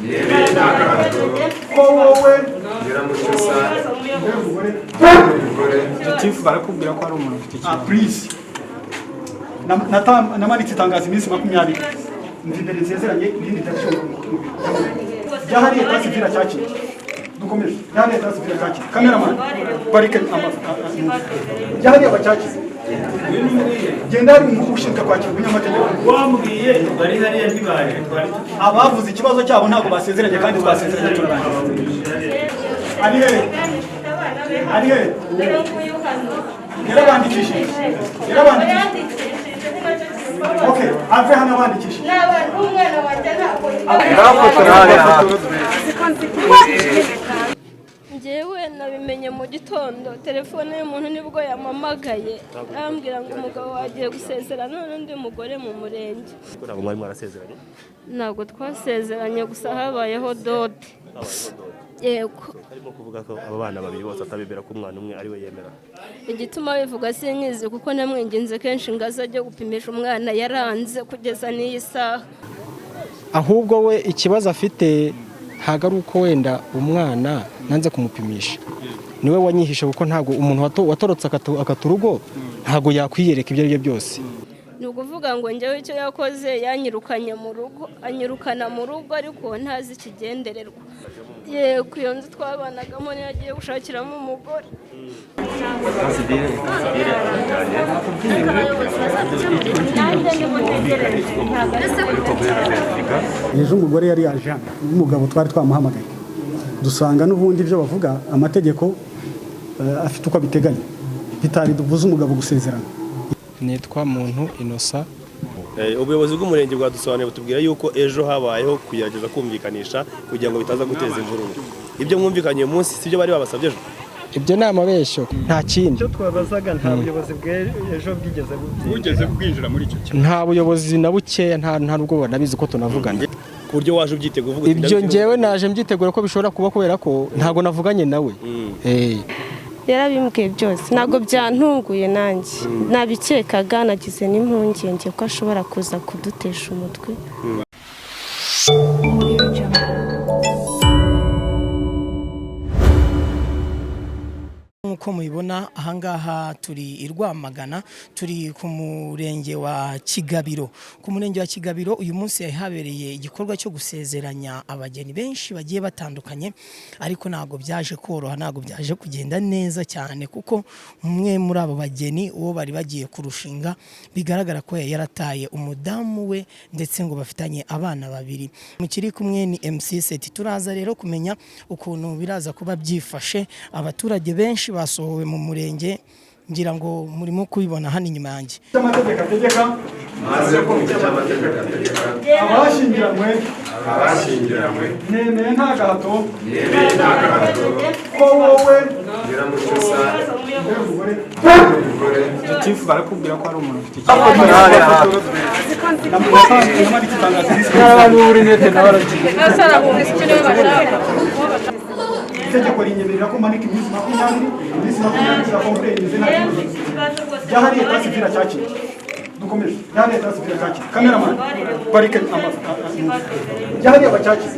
Nemeye nta gahato. Ko wowe Nyiramucyusa umugore umugore. Gitifu, barakubwira ko hari umuntu ufite Ah, ikibazo. please. Namanitse itangazo iminsi 20, ndi imbere nsezeranye irindi tariki byahariye état civil cyakira. Dukomeze. Byahariye état civil cyakira. Cameraman, parike byahariye abacyakira. Genda, hari umuntu ushinzwe kwakira umunyamategeko. Wambwiye bari hariya ntibaje, twari Abavuze ikibazo cyabo ntabwo basezeranye, kandi twasezeranye turarangiza. Ari he? Ari he? Yarabandikishije, yarabandikishije. Okay, ave hano, abandikishije. Umwana wanjye ntabwo Njyewe nabimenye mu gitondo, telefone y'umuntu nibwo yampamagaye, arambwira ngo umugabo wagiye gusezerana n'undi mugore mu murenge. Ntabwo mwari mwarasezeranye? Ntabwo twasezeranye, gusa habayeho dot. Yego. Harimo kuvuga ko aba bana babiri bose atabemera, ko umwana umwe ari we yemera. Igituma bivuga sinkizi, kuko namwinginze kenshi ngo aze ajye gupimisha umwana, yaranze kugeza n'iyi saha. Ahubwo we ikibazo afite ntabwo ari uko wenda umwana nanze kumupimisha, niwe wanyihishe, kuko ntabwo umuntu watorotse akata urugo ntabwo yakwiyereka ibyo ari byo byose. Ni ukuvuga ngo njyewe icyo yakoze, yanyirukanye mu rugo, anyirukana mu rugo ariko ntazi ikigendererwa. Yego, iyo nzu twabanagamo niyo agiye gushakiramo umugore. Civil arajyanye. Nanjye nibo ntegereje, ntabwo ari ariko guhera certificat. Ejo umugore yari yaje hano n'umugabo, twari twamuhamagaye, dusanga n'ubundi ibyo bavuga amategeko afite uko abiteganya, bitari dubuze umugabo gusezerana. Nitwa Muntu Innocent. Ubuyobozi bw'umurenge bwadusobanuriye, butubwira yuko ejo habayeho kugerageza kumvikanisha kugira ngo bitaza guteza imvururu. Ibyo mwumvikanye uyu munsi si byo bari babasabye ejo? Ibyo ni amabeshyo, nta kindi. Icyo twabazaga, nta buyobozi bw'ejo bwigeze bugeze bwinjira muri icyo kibazo? Nta buyobozi na bukeya, nta nubwo banabizi ko tunavugana. Ku buryo waje ubyiteguye uvuga uti Ibyo "Ndabikemura." ngewe naje mbyitegura ko bishobora kuba, kubera ko ntabwo navuganye nawe. Yarabimbwiye byose, ntabwo byantunguye, nanjye nabikekaga, nagize n'impungenge ko ashobora kuza kudutesha umutwe. Audio Jungle. Nk'uko mubibona ahangaha turi i Rwamagana, turi ku murenge wa Kigabiro. Ku murenge wa Kigabiro uyu munsi habereye igikorwa cyo gusezeranya abageni benshi bagiye batandukanye, ariko ntabwo byaje koroha, ntabwo byaje kugenda neza cyane, kuko umwe muri abo bageni, uwo bari bagiye kurushinga, bigaragara ko yari yarataye umudamu we, ndetse ngo bafitanye abana babiri. Mukiri kumwe ni MC Seti. Turaza rero kumenya ukuntu biraza kuba byifashe. Abaturage benshi basohowe mu murenge, ngira ngo murimo kubibona hano inyuma yanjye. Amategeko ategeka. Maze kumva icyo amategeko ategeka. Abashyingiranywe. Abashyingiranywe. Nemeye nta gahato. Nemeye nta gahato. Ko wowe Nyiramucyusa umugore umugore. Gitifu, barakubwira ko hari umuntu ufite ikibazo. Namanitse itangazo iminsi Itegeko rinyemerera ko manika iminsi 20, iminsi 20 turakompurenze, nta kibazo. Byahariye état civil cyakira. Dukomeze. Byahariye état civil cyakira. Cameraman, parike byahariye abacyakira.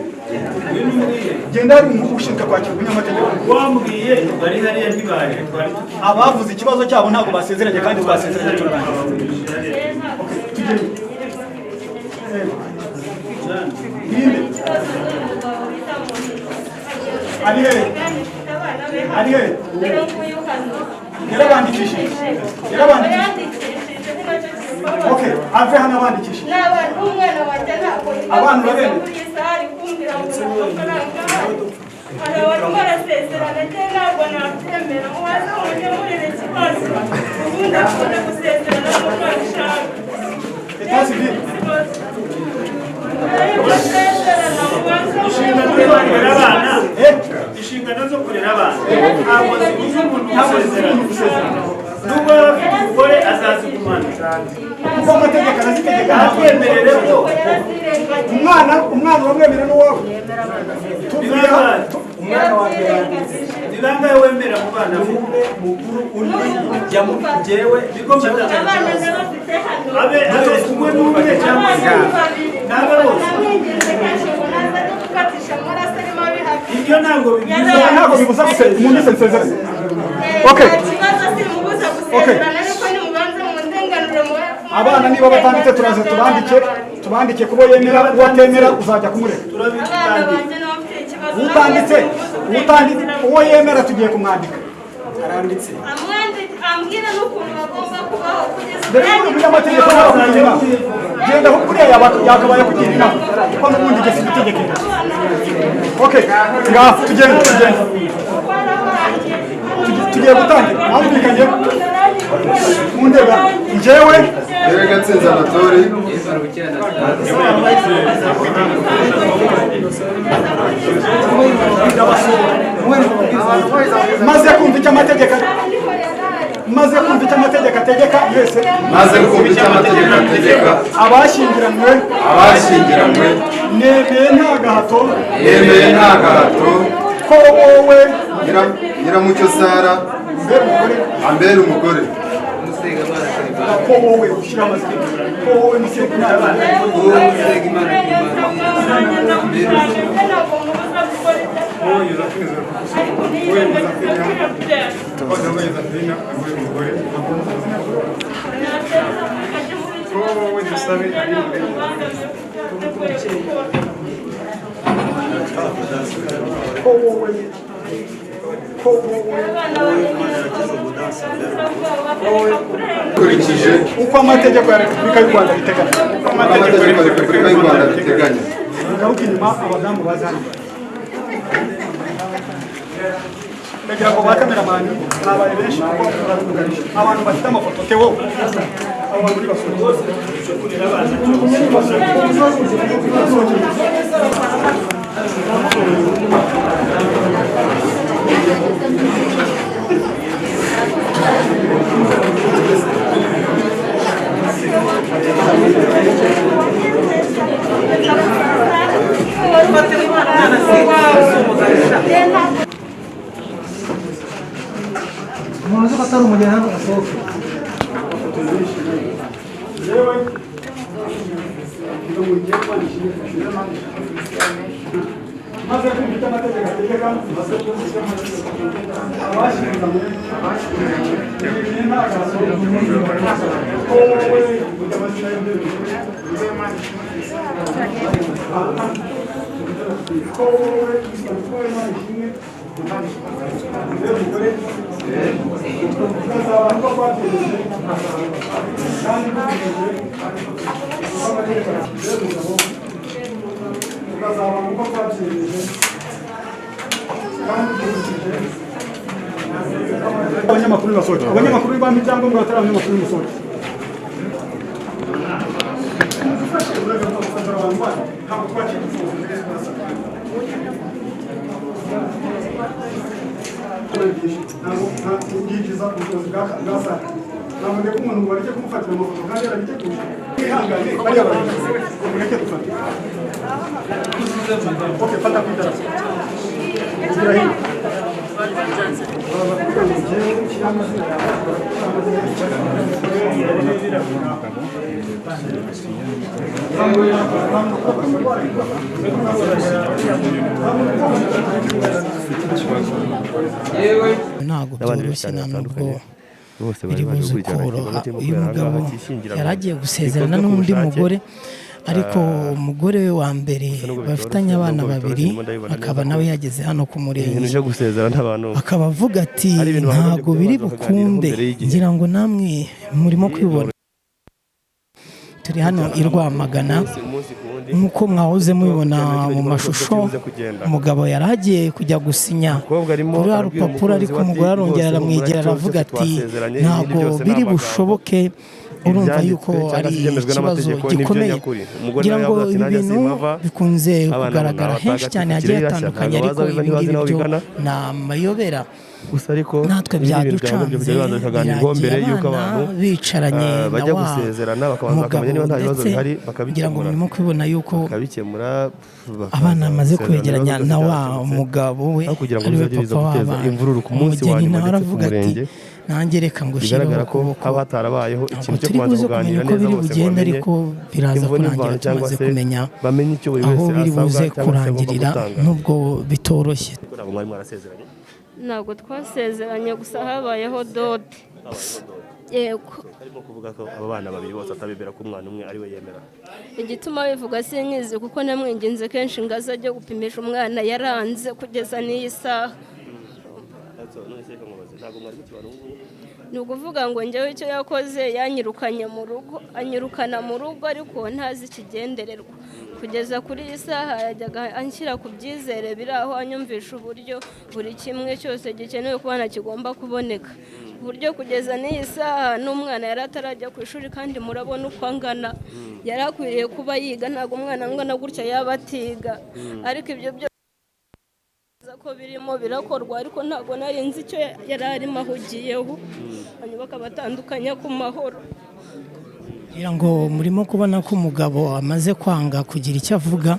Genda, hari umuntu ushinzwe kwakira umunyamategeko. Wambwiye bari hariya ntibaje, twari Abavuze ikibazo cyabo ntabwo basezeranye, kandi twasezeranye turarangiza. Okay, tugende. Ninde ari he? Ari he? Yarabandikishije, yarabandikishije. Okay, ave hano, abandikishije. Umwana wanjye ntabwo Abana urabemera? Kuri iyi saha ari kumbwira ngo nta mafaranga ahari, hari abarimo barasezerana, njye ntabwo nabyemera. Mubaze mukemurire ikibazo, ubundi akunda gusezerana nk'uko abishaka. État civil. Gusezerana, mubaze. Inshingano zo kurera abana, inshingano zo kurera abana ntabwo zibuza umuntu gusezerana. Nubwo yaba afite umugore, azazigumana. Kuko amategeko arazitegeka. Ntatwemerere ko Umwana uramwemera n'uwawe? Tuvuye hano. Umwana wanjye yanditse. Ni bangahe wemera mu bana be? Mukuru undi njyewe. Abana ndabafite hano. Abe umwe n'umwe cyangwa Abana ni babiri. N'abe bose. Namwinginze kenshi ngo naza ajye gukatisha. Ibyo ntabwo bibuza. Ntabwo bibuza umuntu wese nsezeranye. Okay. Nta kibazo, simubuza gusezerana, ariko nimubanze mundenganure. Abana niba batanditse, turaza tubandike, tubandike kubo yemera. Uwo atemera uzajya kumureka. Abana banjye nabo bafite ikibazo. Utanditse, utanditse, uwo yemera tugiye kumwandika. Aranditse. Ambwira n'ukuntu bagomba kubaho kugeza Dore ko umunyamategeko nawe akugira inama. Genda aho kuriya yakabaye akugira inama, kuko n'ubundi igeze itegeko. Okay, ngaho tugende, tugende. Tugiye gutangira. Mwumvikanye mundeba njyewe? Yewe Gatsinzi Anatole. Maze kumva icyo amategeko, maze kumva icyo amategeko ategeka mwese. Maze kumva icyo amategeko ategeka. Abashyingiranywe. Abashyingiranywe. Nemeye nta gahato. Nemeye nta gahato. Ko wowe Nyiramucyo Sara mbere umugore. Ambere umugore. Ko wowe ushyira amazina, ko wowe Musengimana. Ko wowe, ko wowe Ukurikije uko amategeko ya Repubulika y'u Rwanda abiteganya. Uko amategeko ya Repubulika y'u Rwanda abiteganya. Mugaruke inyuma, abadamu baza hano. Ndagira ngo ba kameramani babaye benshi kuko barabugarije abantu bafite amafoto. Tewo, abo bantu ni basore. Umuntu uzi ko atari umugeni hano asohoke. Yewe, maze kumva icyo amategeko ategeka abashyingiranywe, nemeye nta gahato ko wowe ko wowe Imana ishimwe mbere umugore, tukazabana uko twabyemeje kandi dukomeje uko amategeko mbere umugabo, tukazabana uko twabyemeje kandi dukurikije. Abanyamakuru basohoke, abanyamakuru bampa ibyangombwa, batari abanyamakuru musohoke. Mudufashe, uraza gufotora abantu banyu, ntabwo twakira imfungwa. Ntabwo bwinjiza ubushobozi bwa sare. Ntabwo ndeka umuntu ngo bareke kumufatira amafoto kandi yarabiteguye. Mwihangane, bariya barabizi, mureke dufate. Okay, fata ku idarapo. Ugira hino. Baraza kuvuga ngo njyewe nshyire amazina yawe, amazina Ntabwo N'abandi benshi byoroshye cyane nta nubwo batandukanye bose bari biri baje buze gukurikirana koroha. igikorwa kirimo Uyu kubera aha mugabo ngaha cy'ishyingiranwa yari agiye gusezerana rikozwe ku n'undi bushake. mugore, ariko umugore we wa mbere Gusa nubwo bafitanye bitoroshye, abana nubwo bitoroshye, babiri ndimo ndabibona akaba neza nawe ko yageze hano ku ibintu murenge, byo gusezerana n'abantu akaba avuga ati ari ibintu bakagombye ntabwo biri kubanza bakaganiraho bukunde. mbere y'igihe. Ngira ngo namwe murimo kwibona, turi hano i Rwamagana Umunsi ku wundi nk'uko mwahoze mubibona kino mu gikorwa mashusho. kibuze kugenda. Umugabo yari agiye kujya gusinya Umukobwa arimo kuri ruriya arabwira rupapuro, umukunzi ariko we ati, umugore arongera "Rwose aramwegera humura, icyo aravuga cyose ati twasezeranye, ibindi ntabwo byose ni biri amagambo." bushoboke. Urumva Ibyanditswe yuko cyangwa ari se ibyemejwe ikibazo n'amategeko nibyo gikomeye. nyakuri. Umugore Ngira nawe ngo yavuze ati ibi nanjye bintu simpava, bikunze abana bo ni kugaragara henshi abatagatifu, cyane hagiye kirere irashya, hatandukanye, ntabwo ariko baza biva ibi ntibazi ngibi n'aho byo bigana. ni amayobera. Gusa ariko Natwe ibi ni ibintu byakagombye byaducanze, kujya bibanza bikaganirwaho mbere biragiye y'uko abana abantu bicaranye na bajya wa gusezerana, bakabanza mugabo, bakamenya niba nta bibazo ndetse bihari, ngira ngo bakabikemura. murimo kubibona yuko Bakabikemura, abana bamaze bakazasezerana kwegeranya ibibazo na byose wa byarakemutse. mugabo we Aho kugira ngo ariwe bizajye biza papa guteza w'abana. imvururu ku munsi wa Umugeni nyuma nawe ndetse ku aravuga ati murenge, Nanjye reka ngushyireho Bigaragara ko ukuboko. haba hatarabayeho Ntabwo ikintu cyo turi kubanza buze kumenya kuganira uko neza biri bose ngo bugende, bamenye ariko biraza imvo kurangira n'imvano cyangwa tumaze se kumenya bamenye icyo buri aho wese biri asabwa buze cyangwa se agomba kurangirira, gutanga. nubwo bitoroshye. Ntabwo mwari mwarasezeranye? Ntabwo twasezeranye, gusa habayeho dote, yego. Harimo kuvuga ko aba bana babiri bose atabemera, ko umwana umwe ari we yemera. Igituma bivuga sinkizi, kuko namwinginze kenshi ngo aze ajye gupimisha umwana, yaranze kugeza n'iyi saha. None se reka nkubaze, ntabwo mwari mukibana ubu ngubu? Ni ukuvuga ngo njyewe icyo yakoze, yanyirukanye mu rugo, anyirukana mu rugo ariko ntazi ikigendererwa. Kugeza kuri iyi saha yajyaga anshyira ku byizere biri aho, anyumvisha uburyo buri kimwe cyose gikenewe ku bana kigomba kuboneka, ku buryo kugeza n'iyi saha n'umwana yari atarajya ku ishuri, kandi murabona uko angana, yari akwiriye kuba yiga. Ntabwo umwana angana gutya yaba atiga, ariko ibyo byose ko birimo birakorwa, ariko ntabwo nari nzi icyo yari arimo ahugiyeho, hanyuma bakabatandukanya ku mahoro. Kugira ngo murimo kubona ko umugabo amaze kwanga kugira icyo avuga.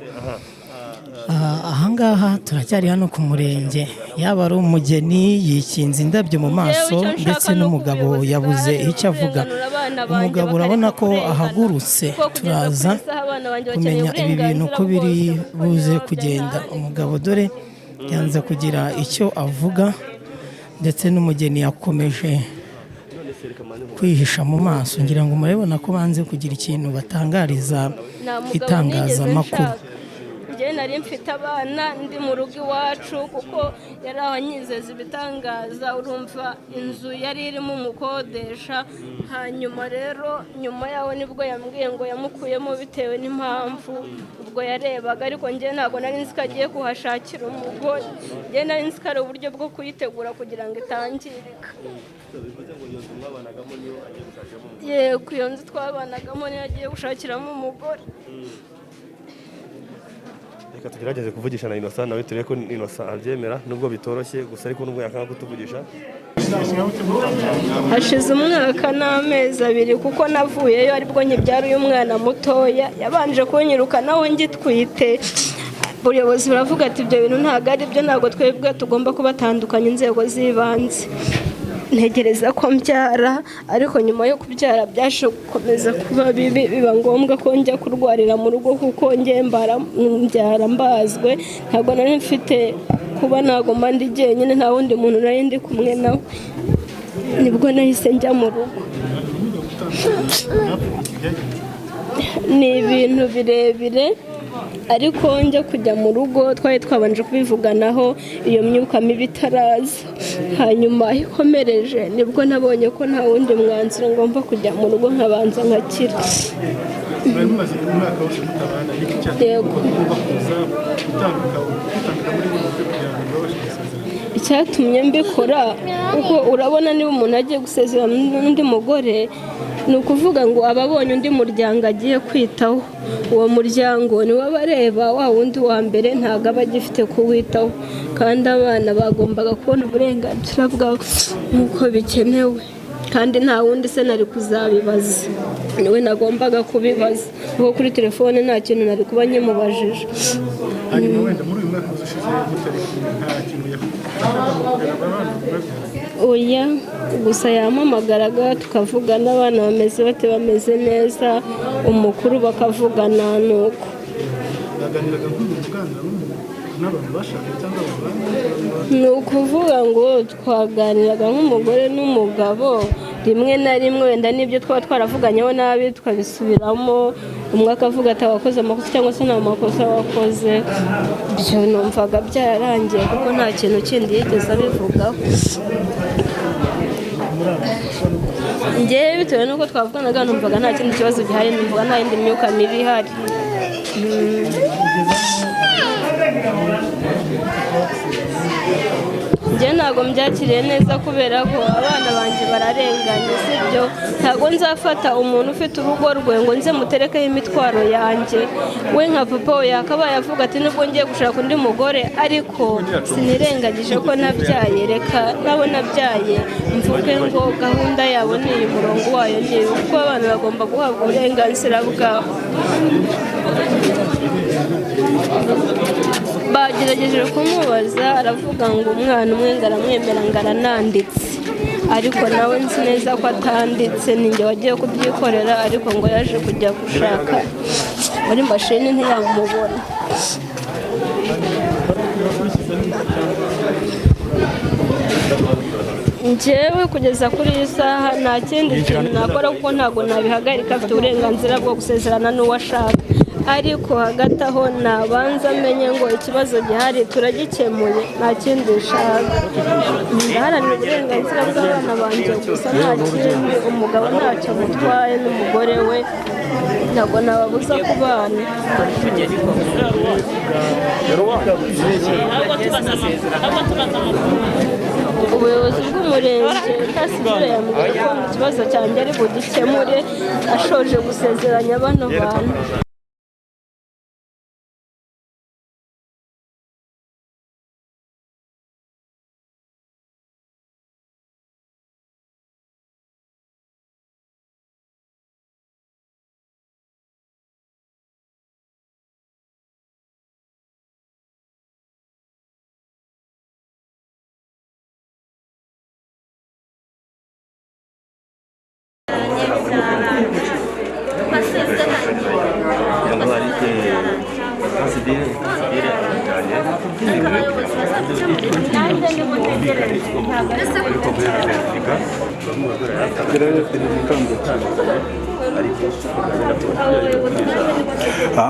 Ahangaha turacyari hano ku murenge, yaba ari umugeni yikinze indabyo mu maso, Njyewe icyo nshaka ndetse ni uko n'umugabo ubuyobozi yabuze bwaharanira icyo avuga. kurenganura abana banjye, Umugabo urabona bakareka ko kurengana. ahagurutse. Kuko kugeza Turaza kuri iyi saha abana banjye bakeneye kumenya ibi bintu uko biri uburenganzira bwose, kuko buze niba kugenda. babyaye. Umugabo dore yanze kugira icyo avuga, ndetse n'umugeni yakomeje None se reka mbanze nkubaze. kwihisha mu maso. Ngira ngo murabibona ko banze kugira ikintu batangariza Nta mugabo nigeze itangazamakuru. nshaka. Njyewe nari mfite abana ndi mu rugo iwacu, kuko yari ahanyizeza ibitangaza. Urumva, inzu yari irimo umukodesha. Hanyuma rero nyuma yaho nibwo yambwiye ngo yamukuyemo bitewe n'impamvu ubwo yarebaga, ariko njyewe ntabwo nari nzi ko agiye kuhashakira umugore. Njyewe nari nzi ko ari uburyo bwo kuyitegura kugira ngo itangirika. Bivuze ngo iyo nzu mwabanagamo niyo agiye gushakiramo umugore? Yego, iyo nzu twabanagamo niyo agiye gushakiramo umugore. Reka tugerageze kuvugisha na Innocent nawe, turebe ko Innocent abyemera, nubwo bitoroshye gusa, ariko nubwo yakanga kutuvugisha. Hashize umwaka n'amezi 2, kuko navuyeyo aribwo nkibyara uyu mwana mutoya. Yabanje kunyirukanaho ngitwite. Ubuyobozi buravuga ati ibyo bintu ntabwo ari byo, ntabwo twebwe tugomba kubatandukanya, inzego z'ibanze. Ntegereza ko mbyara, ariko nyuma yo kubyara byaje gukomeza kuba bibi, biba ngombwa ko njya kurwarira mu rugo, kuko njye mbyara mbazwe. Ntabwo nari mfite kuba naguma ndi jyenyine, nta wundi muntu nari ndi kumwe nawe. Nibwo nahise njya mu rugo. Ni ibintu birebire, ariko njya kujya mu rugo twari twabanje kubivuganaho iyo myuka mibi itaraza. Hanyuma aho ikomereje nibwo nabonye ko nta wundi mwanzuro, ngomba kujya mu rugo nkabanza nkakira. Mwari mumaze umwaka wose mutabana, niki cyatumye Yego. ugomba kuza gutandukana muri buno buryo kugira ngo babashe gusezerana? Icyatumye mbikora, kuko urabona niba umuntu agiye gusezerana n'undi mugore, ni ukuvuga ngo aba abonye undi muryango agiye kwitaho. Uwo muryango niwo aba areba, wa wundi wa mbere ntabwo aba agifite kuwitaho, kandi abana bagombaga kubona uburenganzira bwabo nk'uko bikenewe, kandi nta wundi se nari kuzabibaza, niwe nagombaga kubibaza, kuko kuri telefone nta kintu nari kuba nkimubajije. Hanyuma wenda muri uyu mwaka wose ushize mutari kumwe, nta kintu yashakaga kugaragara abana mwabyaranye? Oya, gusa yampamagaraga tukavugana, abana bameze bate, bameze neza, umukuru bakavugana nuko. Baganiraga nk'umuntu uganira n'abantu bashakanye cyangwa babana? Ni ukuvuga ngo twaganiraga nk'umugore n'umugabo, rimwe na rimwe wenda n'ibyo twaba twaravuganyeho nabi tukabisubiramo, umwe akavuga ati wakoze amakosa cyangwa se nta makosa wakoze. Ibyo numvaga byararangiye, kuko nta kintu kindi yigeze abivugaho. Njyewe bitewe n'uko twavuganaga numvaga nta kindi kibazo gihari, numvaga nta yindi myuka mibi ihari. Njye ntabwo mbyakiriye neza, kubera ko abana banjye bararenganye, sibyo? Ntabwo nzafata umuntu ufite urugo rwe ngo nze muterekeho imitwaro yanjye. We nka papa we yakabaye avuga ati nubwo ngiye gushaka undi mugore, ariko sinirengagije ko nabyaye, reka nabo nabyaye mvuge ngo gahunda yabo ni iyi, umurongo wayo ni uyu, kuko abana bagomba guhabwa uburenganzira bwabo. Bagerageje kumubaza, aravuga ngo umwana umwe ngo aramwemera, ngo arananditse, Ariko nawe nzi neza ko atanditse, ninjye wagiye kubyikorera, ariko ngo yaje kujya gushaka muri mashini ntiyamubona. Njyewe kugeza kuri iyi saha nta kindi kintu nakora kuko ntabwo nabihagarika, afite uburenganzira bwo gusezerana n'uwo ashaka, ariko hagati aho nabanza amenye ngo ikibazo gihari turagikemuye, nta kindi nshaka. Ndaharanira uburenganzira bw'abana banjye gusa, nta kindi. Umugabo ntacyo amutwaye n'umugore we, ntabwo nababuza kubana. Ubuyobozi bw'umurenge Tasivire yambwiye ko ikibazo cyanjye ari bugikemure ashoje gusezeranya bano bantu.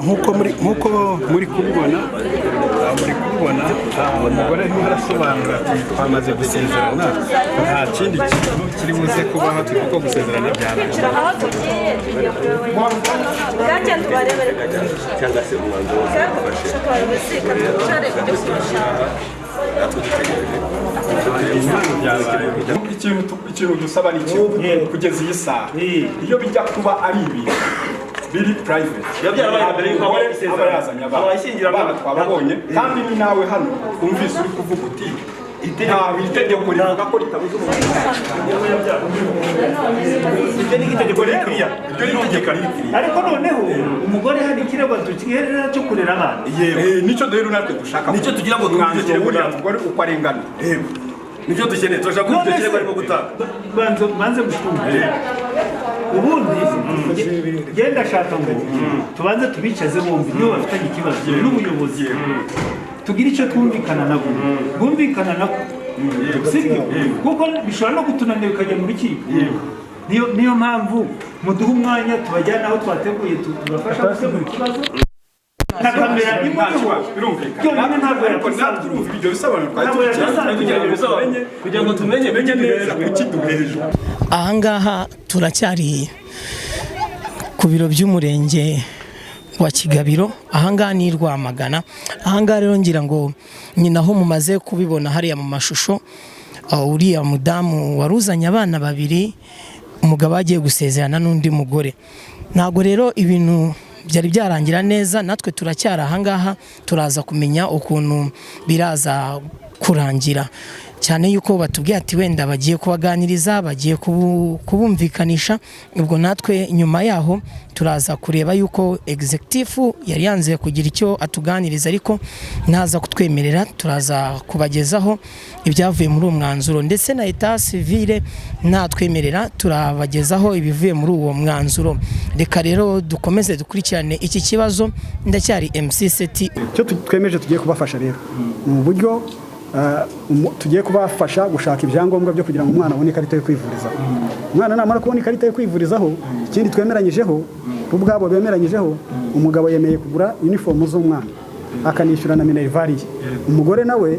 Nk'uko muri kubibona, umugore arimo arasobanura ati twamaze gusezerana, nta kindi kintu kiri buze kubaho, kuko gusezerana byarangiye. Ikintu dusaba ni kimwe kugeza iyi saha, iyo bijya kuba ari ibintu biri private aba yazanye abana twababonye, kandi ni nawe hano umvise uri kuvuga uti nta itegeko rivuga ko ritabuza umuntu. Ibyo ni itegeko rikiriya, ariko noneho umugore hari ikirego dukiherera cyo kurera abana. Nicyo rero natwe dushaka, nicyo tugira ngo umwanzuro w'uriya mugore uko arengana. Nicyo dukeneye, turashaka ko icyo kirego arimo gutanga. Banze gutunga ubundi genda ashaka ngo tubanze tubicaze bombi nibo bafitanye ikibazo n'ubuyobozi, tugire icyo twumvikana nabo, bwumvikana nako, sibyo? Kuko bishobora no kutunanira bikajya mu rukiko. Niyo mpamvu muduha umwanya tubajyana aho twateguye, tubafasha gukemura ikibazo. Na kamera imuriho byonyine ntabwo yakwisanzura ibyo bisobanuro kugira ngo tumenye neza kuki duhejwe. Ahangaha turacyari ku biro by'umurenge wa Kigabiro, ahangaha ni Rwamagana. Ahangaha rero ngira ngo nyina aho mumaze kubibona hariya mu mashusho, uriya mudamu waruzanye abana babiri, umugabo agiye gusezerana n'undi mugore. Ntabwo rero ibintu byari byarangira neza, natwe turacyari ahangaha, turaza kumenya ukuntu biraza kurangira, cyane yuko batubwiye ati wenda bagiye kubaganiriza, bagiye kubumvikanisha. Ubwo natwe nyuma yaho turaza kureba yuko executive yari yanze kugira icyo atuganiriza, ariko naza kutwemerera turaza kubagezaho ibyavuye muri uwo mwanzuro, ndetse na état civile natwemerera turabagezaho ibivuye muri uwo mwanzuro. Reka rero dukomeze dukurikirane iki kibazo. Ndacyari MC Seti. Icyo twemeje tugiye kubafasha rero ni uburyo tugiye kubafasha gushaka ibyangombwa byo kugira ngo umwana abone ikarita yo kwivurizaho. Umwana namara kubona ikarita yo kwivurizaho, ikindi twemeranyijeho, ubwabo bemeranyijeho, umugabo yemeye kugura uniform z'umwana akanishyura na minerval ye, umugore nawe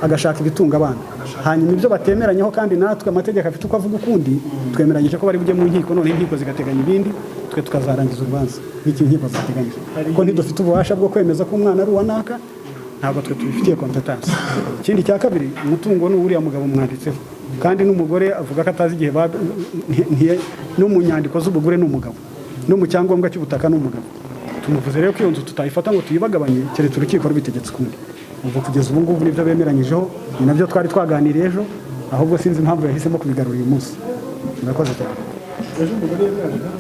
agashaka ibitunga abana. Hanyuma ibyo batemeranyeho, kandi natwe amategeko afite uko avuga ukundi, twemeranyije ko bari bujye mu nkiko, none inkiko zigateganya ibindi, twe tukazarangiza urubanza nk'icyo inkiko zateganyije, kuko ntidufite ububasha bwo kwemeza ko umwana ari uwa naka, ntabwo twe tubifitiye competence. Ikindi cya kabiri, umutungo ni uriya mugabo mwanditseho, kandi n'umugore avuga ko atazi igihe no mu nyandiko z'ubugure n'umugabo, no mu cyangombwa cy'ubutaka n'umugabo. Tumuvuze rero ko iyo nzu tutayifata ngo tuyibagabanye keretse urukiko rubitegetse ukundi. Ubwo kugeza ubu ngubu nibyo bemeranyijeho, ni nabyo twari twaganiriye ejo, ahubwo sinzi impamvu yahisemo kubigarura uyu munsi. Murakoze cyane.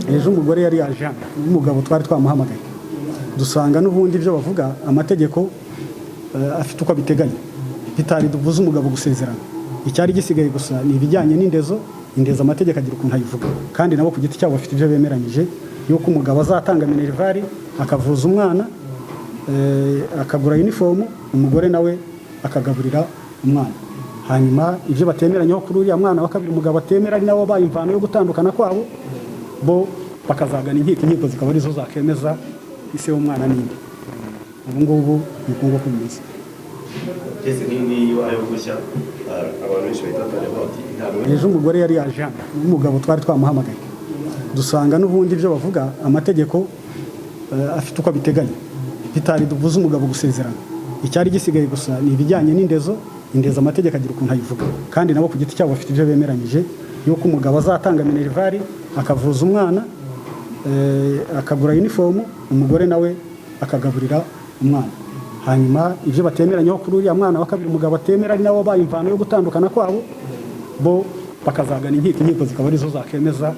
Ejo umugore yari yaje hano, n'umugabo twari twamuhamagaye, dusanga n'ubundi ibyo bavuga amategeko afite uko abiteganya, bitari dubuze umugabo gusezerana. Icyari gisigaye gusa ni ibijyanye n'indezo. Indezo amategeko agira ukuntu ayivuga, kandi nabo ku giti cyabo bafite ibyo bemeranyije, yuko umugabo azatanga minerval, akavuza umwana, akagura uniform, umugore nawe akagaburira umwana. Hanyuma ibyo batemeranyeho kuri uriya mwana wa kabiri umugabo atemera, ari nabo baye imvano yo gutandukana kwabo, bo bakazagana inkiko, inkiko zikaba arizo zakemeza ise w'umwana n'indi. Ubu ngubu ni uko nguko bimeze. Case nk'iyi ngiyi ayo gushya, abantu benshi bahita batangira bati ntabwo Ejo umugore yari yaje hano, n'umugabo twari twamuhamagaye, dusanga n'ubundi ibyo bavuga amategeko afite uko abiteganya, bitari dubuze umugabo gusezerana. Icyari gisigaye gusa ni ibijyanye n'indezo. Indezo amategeko agira ukuntu ayivuga, kandi nabo ku giti cyabo bafite ibyo bemeranyije, yuko umugabo azatanga minerval, akavuza umwana, akagura uniform, umugore nawe akagaburira umwana. Hanyuma ibyo batemeranyeho kuri uriya mwana wa kabiri umugabo atemera, ari nabo baye imvano yo gutandukana kwabo, bo bakazagana inkiko, inkiko zikaba arizo zakemeza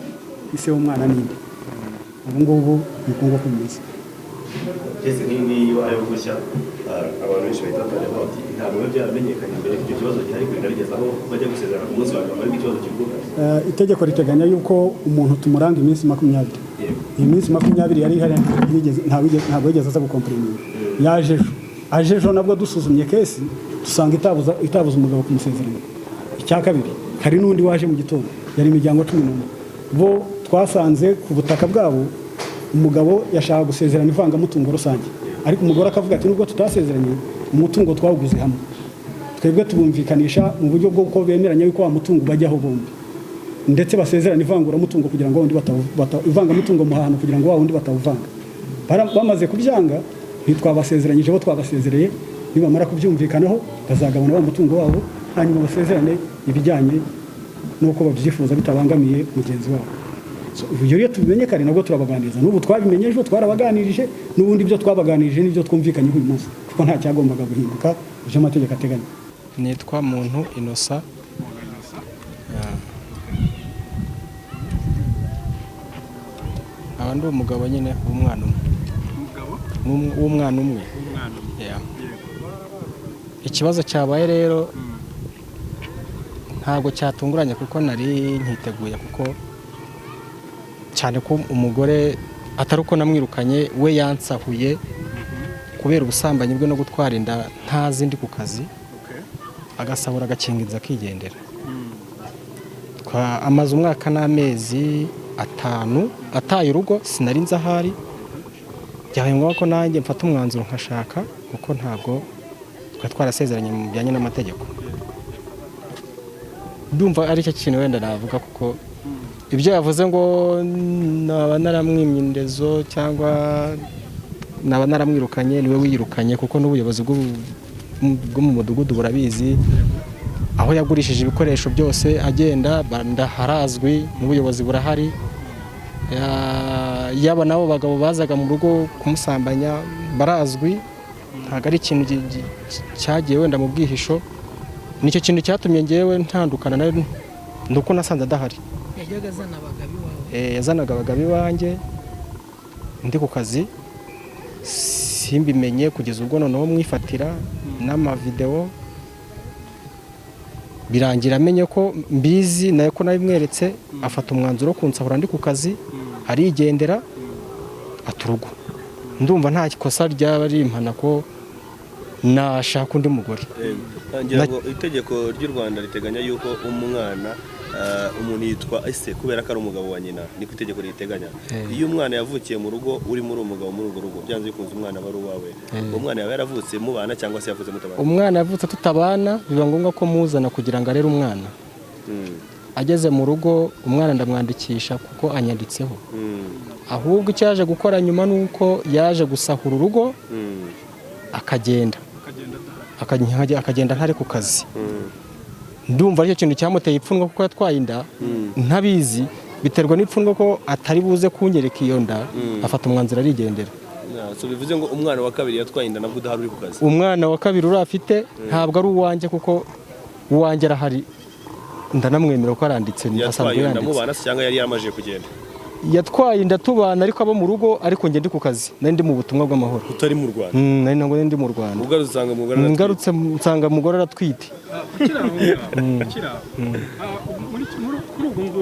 ise w'umwana n'indi. Ubu ngubu ni uko nguko bimeze. Case nk'iyi ngiyi ayo gushya, abantu benshi bahita batangira bati ntabwo biba byaramenyekanye mbere ko icyo kibazo gihari, kugenda bigeze aho bajya gusezerana ku munsi wa nyuma ariko ikibazo kivuka. Itegeko riteganya yuko umuntu tumuranga iminsi 20. Iyi minsi 20 yari ihari, ntabwo yigeze aza gucomplaininga. Yaje ejo, aje ejo nabwo dusuzumye case dusanga itabuza umugabo kumusezeranya. Icya kabiri, hari n'undi waje mu gitondo, yari imiryango 11. Bo twasanze ku butaka bwabo umugabo yashaka gusezerana ivangamutungo rusange, ariko umugore akavuga ati nubwo tutasezeranye, umutungo twawuguze hamwe. Twebwe tubumvikanisha mu buryo bwo ko bemeranya yuko wa mutungo bajyaho bombi, ndetse basezerana ivanguramutungo kugira ngo wundi ivangamutungo muhahano kugira ngo wa wundi batawuvanga. Bamaze kubyanga, ntitwabasezeranyije, bo twabasezereye. Nibamara kubyumvikanaho bazagabana wa mutungo wabo, hanyuma basezerane ibijyanye n'uko babyifuza bitabangamiye mugenzi wabo. So, ibyo iyo tubimenye kare nabwo turabaganiriza. N'ubu twabimenye ejo twarabaganirije, n'ubundi ibyo twabaganirije n'ibyo twumvikanyeho uyu munsi, kuko nta cyagombaga guhinduka ibyo amategeko ateganya. Nitwa Muntu Innocent. Aba ndi umugabo nyine w'umwana umwe. W'umwana umwe. Yeah. Ikibazo cyabaye rero ntabwo cyatunguranye, kuko nari nkiteguye, kuko cyane ko umugore atari uko namwirukanye, we yansahuye kubera ubusambanyi bwe no gutwara inda ntazi ndi ku kazi, agasahura agakingiza akigendera. Amaze umwaka n'amezi 5 ataye urugo, sinari nzi ahari. Byabaye ngombwa ko nanjye mfata umwanzuro nkashaka, kuko ntabwo twari twarasezeranye mu bijyanye n'amategeko. Ndumva ari cyo kintu wenda navuga, kuko ibyo yavuze ngo naba naramwimye indezo cyangwa naba naramwirukanye, niwe wiyirukanye, kuko n'ubuyobozi bwo mu mudugudu burabizi. Aho yagurishije ibikoresho byose agenda harazwi, n'ubuyobozi burahari. Yaba nabo bagabo bazaga mu rugo kumusambanya barazwi, ntabwo ari ikintu cyagiye wenda mu bwihisho. Nicyo kintu cyatumye ngewe ntandukana nawe, nuko nasanze adahari. Yajyaga azana abagabo iwawe? Yazanaga abagabo iwanjye ndi ku kazi, simbimenye kugeza ubwo noneho mwifatira n'amavideo, birangira amenye ko mbizi nayo ko nabimweretse, afata umwanzuro wo kunsahura ndi ku kazi, arigendera aturugo. Ndumva nta kosa ryaba rimpana ko nashaka undi mugore. Ngira ngo itegeko ry'u Rwanda riteganya yuko umwana umuntu yitwa ese kubera ko ari umugabo wa nyina, niko itegeko riteganya. Iyo umwana yavukiye mu rugo uri muri umugabo muri urwo rugo, byanze bikunze umwana aba ari uwawe. Uwo mwana yaba yaravutse mubana cyangwa se yavutse mutabana? Umwana yavutse tutabana, biba ngombwa ko muzana kugira ngo arere umwana. Ageze mu rugo umwana ndamwandikisha kuko anyanditseho. Ahubwo icyo yaje gukora nyuma nuko yaje gusahura urugo, akagenda akagenda ntari ku kazi. Ndumva aricyo kintu cyamuteye ipfunwe, kuko yatwaye inda ntabizi, biterwa n'ipfunwe ko atari buze kunyereka iyo nda, afata umwanzuro arigendera. So bivuze ngo umwana wa kabiri yatwaye inda nabwo udahari uri ku kazi? Umwana wa kabiri urafite ntabwo ari uwanjye, kuko uwanjye arahari, ndanamwemera ko aranditse, asanzwe yanditse. Mubana cyangwa yari yamaje kugenda? Yatwaye inda tubana, ariko aba mu rugo, ariko njye ndi ku kazi, nari ndi mu butumwa bw'amahoro. Utari mu Rwanda? Nari ntabwo nari ndi mu Rwanda. Ugarutse usanga umugore aratwite. Ngarutse nsanga umugore aratwite. Ukiri aho ngaho, ukiri aho, kuri ubu ngubu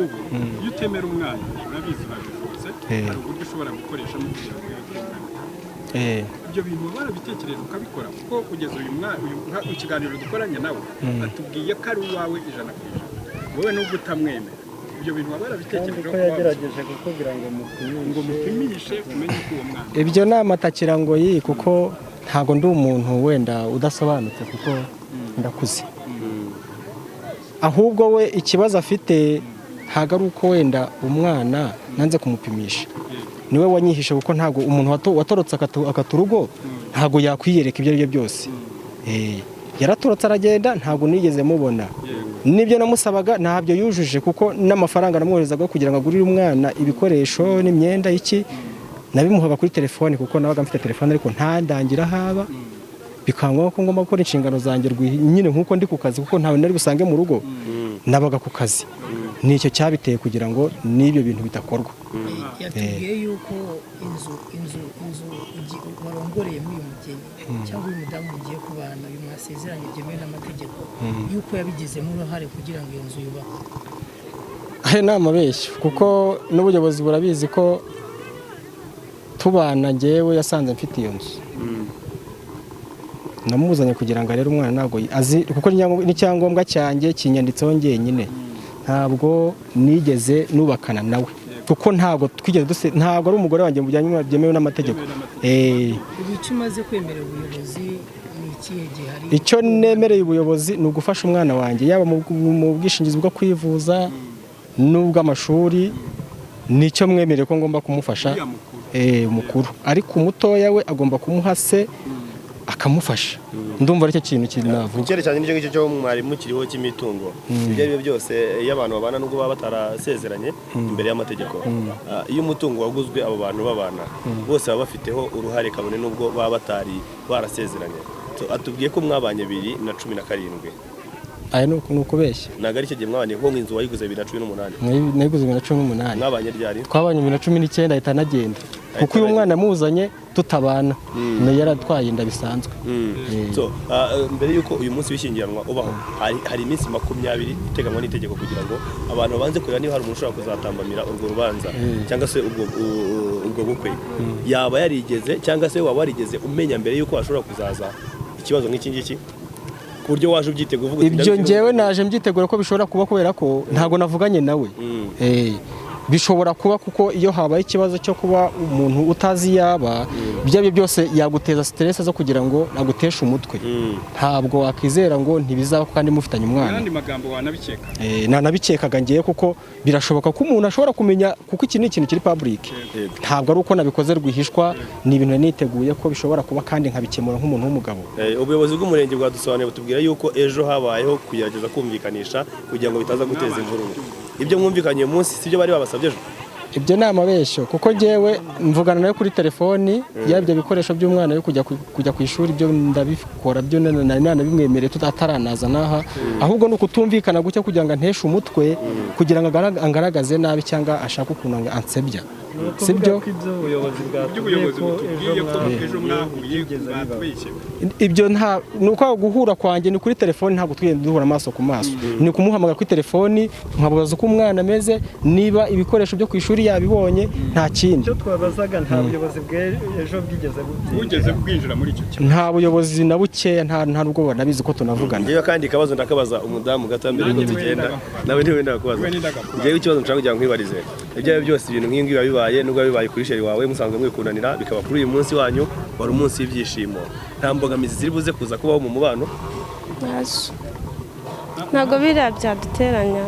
iyo utemera umwana, urabizi, urabivutse, hari uburyo ushobora gukoreshamo kugira ngo wegere umwana. Ibyo bintu uba warabitekereje ukabikora? Kuko kugeza uyu mwana, ikiganiro dukoranye nawe, atubwiye ko ari uwawe 100%, wowe nubwo utamwemera. Ibyo bintu waba Kandi warabitekerejeho ko kuba yagerageje kukubwira ngo mupimishe? Ngo mupimishe umenye ko uwo mwana Ibyo ni amatakirangoyi, kuko ntabwo ndi umuntu wenda udasobanutse, kuko ndakuze. Ahubwo we ikibazo afite ntabwo ari uko wenda umwana nanze kumupimisha, niwe wanyihishe, kuko ntabwo umuntu watorotse akata urugo ntabwo yakwiyereka ibyo ari byo byose. Yaratorotse aragenda, ntabwo nigeze mubona. N'ibyo namusabaga ntabyo yujuje, kuko n'amafaranga namwoherezaga kugira ngo agurire umwana ibikoresho n'imyenda iki, nabimuhaga kuri telefoni, kuko nabaga mfite telefone, ariko ntandangira haba, bikaba ngombwa ko ngomba gukora inshingano zanjye nyine nk'uko ndi ku kazi, kuko ntawe nari busange mu rugo, nabaga ku kazi. Nicyo cyabiteye kugira ngo n'ibyo bintu bidakorwa. Yatubwiye yuko inzu warongoreyemo uyu mugeni cyangwa uyu mudamu mugiye kubana, uyu mwasezeranye byemewe n'amategeko, yuko yabigizemo uruhare kugira ngo iyo nzu yubakwe. Ayo ni amabeshyo, kuko n'ubuyobozi burabizi ko tubana njyewe yasanze mfite iyo nzu. Namuzanye kugira ngo arere umwana, ntabwo azi, kuko n'icyangombwa cyanjye kinyanditseho njyenyine. Ntabwo nigeze nubakana nawe, kuko ntabwo twigeze ntabwo ari umugore wanjye mu bijyanye byemewe n'amategeko. Ubu icyo umaze kwemerera ubuyobozi ni ikihe gihari? Icyo nemereye ubuyobozi ni ugufasha umwana wanjye, yaba mu bwishingizi bwo kwivuza n'ubw'amashuri. Nicyo mwemereye ko ngomba kumufasha mukuru, ariko umutoya we agomba kumuha se akamufasha. Ndumva aricyo kintu kinavuga. Icyerekeranye n'icyo ngicyo cyo mwari mukiriho cy'imitungo, ibyo ari byo byose, iyo abantu babana nubwo baba batarasezeranye imbere y'amategeko, iyo umutungo waguzwe abo bantu babana, bose baba bafiteho uruhare, kabone nubwo baba batari barasezeranye. So, atubwiye ko mwabanye 2017. Aya ni ukubeshya. Ntabwo ari icyo gihe mwabanye, kuko inzu wayiguze 2018. Nayiguze 2018. Mwabanye ryari? Twabanye 2019, ahita anagenda, kuko uyu mwana amuzanye tutabana, nayo yaratwaye inda bisanzwe. So, mbere y'uko uyu munsi w'ishyingiranwa ubaho, hari iminsi 20 iteganywa n'itegeko kugira ngo abantu babanze kureba niba hari umuntu ushobora kuzatambamira urwo rubanza cyangwa se ubwo bukwe. Yaba yarigeze, cyangwa se waba warigeze umenya mbere y'uko hashobora kuzaza ikibazo nk'iki ngiki, ku buryo waje ubyitegura uvuga uti, Ibyo "Ndabizi"? njyewe naje mbyiteguye ko bishobora kuba, kubera ko ntabwo navuganye nawe. Bishobora kuba, kuko iyo habaye ikibazo cyo kuba umuntu utazi yaba, ibyo ari byo byose yaguteza stress zo kugira ngo aguteshe umutwe. Ntabwo wakizera ngo ntibizaba kandi mufitanye Mu umwana. yandi magambo, wanabikeka? Nanabikekaga ngiye, kuko birashoboka ko umuntu ashobora kumenya, kuko iki ni ikintu kiri public. Ntabwo ari uko nabikoze rwihishwa, ni ibintu nari niteguye ko bishobora kuba, kandi nkabikemura nk'umuntu w'umugabo. Ubuyobozi bw'umurenge bwadusobanuriye, butubwira yuko ejo habayeho kugerageza kumvikanisha kugira ngo bitaza guteza imvururu. Ibyo mwumvikanye uyu munsi sibyo bari babasabye ejo? Ibyo ni amabeshyo, kuko njyewe mvugana nawe kuri telefoni, yaba ibyo bikoresho by'umwana yo kujya ku ishuri, byo ndabikora, byo nari nanabimwemereye tutaranaza n'aha. Ahubwo ni ukutumvikana gutya kugira ngo anteshe umutwe, kugira ngo angaragaze nabi cyangwa ashake ukuntu ansebya. Sibyo. Ko ibyo ubuyobozi bwatubwiye Iby'ubuyobozi ko butubwiye ko ejo mwahuye, byigeze bibaho. batubeshye. Ibyo nta ni uko guhura kwanjye ni kuri telefoni, ntabwo twigeze duhura amaso ku maso. Ni ukumuhamagara kuri telefoni nkamubaza uko umwana ameze, niba ibikoresho byo ku ishuri yabibonye, nta kindi. Icyo twabazaga, nta buyobozi bw'ejo bwigeze bubyinjira? Bugeze bwinjira muri icyo kibazo? Nta buyobozi na bukeya, nta nubwo banabizi ko tunavugana. Ngewe kandi ikibazo ndakabaza umudamu gato mbere yuko Nanjye tugenda. wenda. Nawe niwe ndakubaza. Wenda ndakubaza. Ngewe ikibazo nshaka kugira ngo nkwibarize, ibyo ari byo byose, ibintu nk'ibi ngibi biba bibaye, nubwo biba bibaye kuri chéri wawe musanzwe mwikundanira, bikaba kuri uyu munsi wanyu wari umunsi w'ibyishimo, nta mbogamizi ziri buze kuza kubaho mu mubano? Ntazo, ntabwo biriya byaduteranya,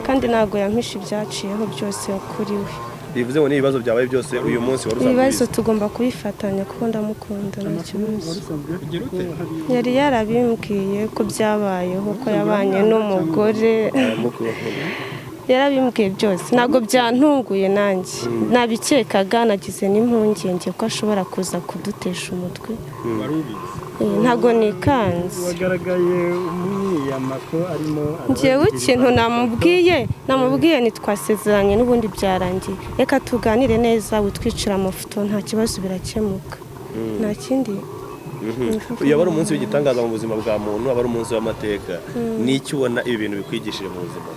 kandi ntabwo yampisha ibyaciyeho byose kuri we. Bivuze ngo n'ibibazo byabaye byose uyu munsi wari usanzwe Ibibazo ubizi? tugomba kubifatanya, kuko ndamukunda, nta kibazo. Ugira ute? Yari yarabimbwiye ko byabayeho, ko yabanye n'umugore. Yarabimbwiye byose, ntabwo byantunguye nanjye. Nabikekaga, nagize n'impungenge ko ashobora kuza kudutesha umutwe. Wari ubizi? Ntabwo nikanze. Wagaragaye umwiyemera. Diyama ko arimo Njyewe ikintu namubwiye ntitwasezeranye n'ubundi byarangiye, reka tuganire neza, witwicira amafoto, nta kibazo, birakemuka, nta kindi. Uyu aba ari umunsi w'igitangaza mu buzima bwa muntu, aba ari umunsi w'amateka. Ni iki ubona ibi bintu bikwigishije mu buzima?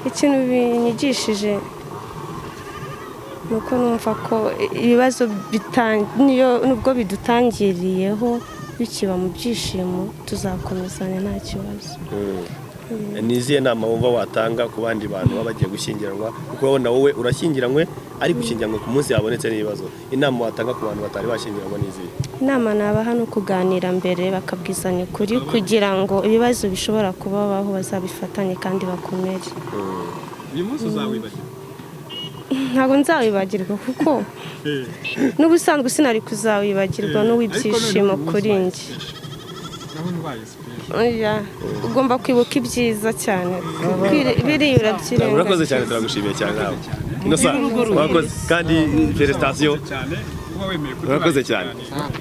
Ikintu binyigishije ni uko numva ko ibibazo niyo nubwo bidutangiriyeho bikiba mu byishimo, tuzakomezanya nta kibazo. Ni izihe nama wumva watanga ku bandi bantu baba bagiye gushyingiranwa? Kuko urabona wowe urashyingiranywe, ariko ushyingiranywe ku munsi habonetse n'ibibazo. Inama watanga ku bantu batari bashyingiranwa ni izihe? Inama nabaha ni ukuganira mbere, bakabwizanya ukuri, kugira ngo ibibazo bishobora kubabaho bazabifatanye kandi bakomere. Uyu munsi uzawibagirwa? Ntabwo nzawibagirwa, kuko n'ubusanzwe sinari kuzawibagirwa, n'uw'ibyishimo kuri njye. Urabona ubaye special. Oya, ugomba kwibuka ibyiza cyane, biriya urabyirengagiza. Urakoze cyane, turagushimiye cyane nawe. Innocent, urakoze kandi félicitations. Cyane kuba wemeye kuduha Urakoze cyane. ikiganiro.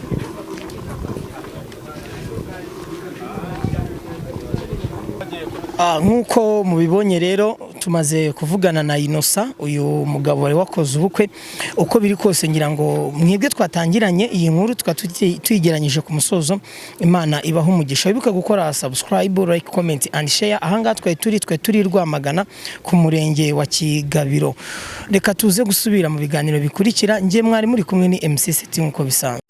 Nk'uko mubibonye rero, tumaze kuvugana na Innocent, uyu mugabo wari wakoze ubukwe. Uko biri kose, ngira ngo mwebwe twatangiranye iyi nkuru tukaba tuyigeranyije ku musozo. Imana ibaha umugisha. Wibuke gukora subscribe, like, comment and share. Ahangaha twari turi i Rwamagana ku murenge wa Kigabiro. Reka tuze gusubira mu biganiro bikurikira. Njye mwari muri kumwe ni MC City nk'uko bisanzwe.